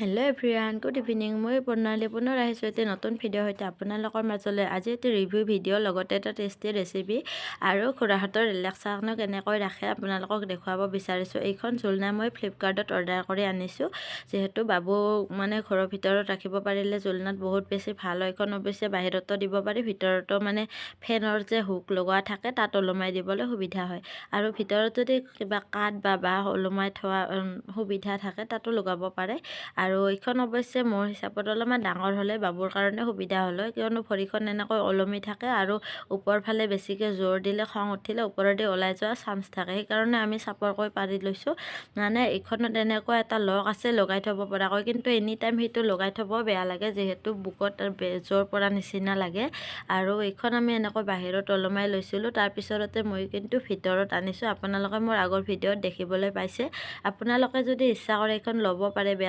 Hello' everyone, good evening. মই প্ৰণালী, পুনৰ আহিছোঁ এটি নতুন ভিডিঅ'ৰ সৈতে আপোনালোকৰ মাজলৈ। আজি এটি ৰিভিউ ভিডিঅ', লগতে এটা টেষ্টি ৰেচিপি আৰু খুৰাহঁতৰ ৰিলেক্সাৰনো কেনেকৈ ৰাখে আপোনালোকক দেখুৱাব বিচাৰিছোঁ। এইখন ঝুলনা মই ফ্লিপকাৰ্টত অৰ্ডাৰ কৰি আনিছোঁ, যিহেতু বাবু মানে ঘৰৰ ভিতৰত ৰাখিব পাৰিলে ঝুলনাত বহুত বেছি ভাল হয়। এইখন অৱশ্যে বাহিৰতো দিব পাৰি, ভিতৰতো মানে ফেনৰ যে হুক লগোৱা থাকে তাত ওলোমাই দিবলৈ সুবিধা হয় আৰু ভিতৰত যদি কিবা কাঠ বা বাঁহ ওলোমাই থোৱা সুবিধা থাকে তাতো লগাব পাৰে। আৰু এইখন অৱশ্যে মোৰ হিচাপত অলপমান ডাঙৰ হ'লে বাবুৰ কাৰণে সুবিধা হ'ল হয়, কিয়নো ভৰিখন এনেকৈ ওলমি থাকে আৰু ওপৰ ফালে বেছিকৈ জোৰ দিলে, খং উঠিলে ওপৰেদি ওলাই যোৱাৰ চান্স থাকে। সেইকাৰণে আমি চাপৰকৈ পাৰি লৈছোঁ। মানে এইখনত এনেকুৱা এটা লক আছে লগাই থ'ব পৰাকৈ, কিন্তু এনি টাইম সেইটো লগাই থ'ব বেয়া লাগে, যিহেতু বুকুত জোৰ পৰা নিচিনা লাগে। আৰু এইখন আমি এনেকৈ বাহিৰত ওলমাই লৈছিলোঁ, তাৰপিছতে মই কিন্তু ভিতৰত আনিছোঁ। আপোনালোকে মোৰ আগৰ ভিডিঅ'ত দেখিবলৈ পাইছে। আপোনালোকে যদি ইচ্ছা কৰে এইখন ল'ব পাৰে। বেয়া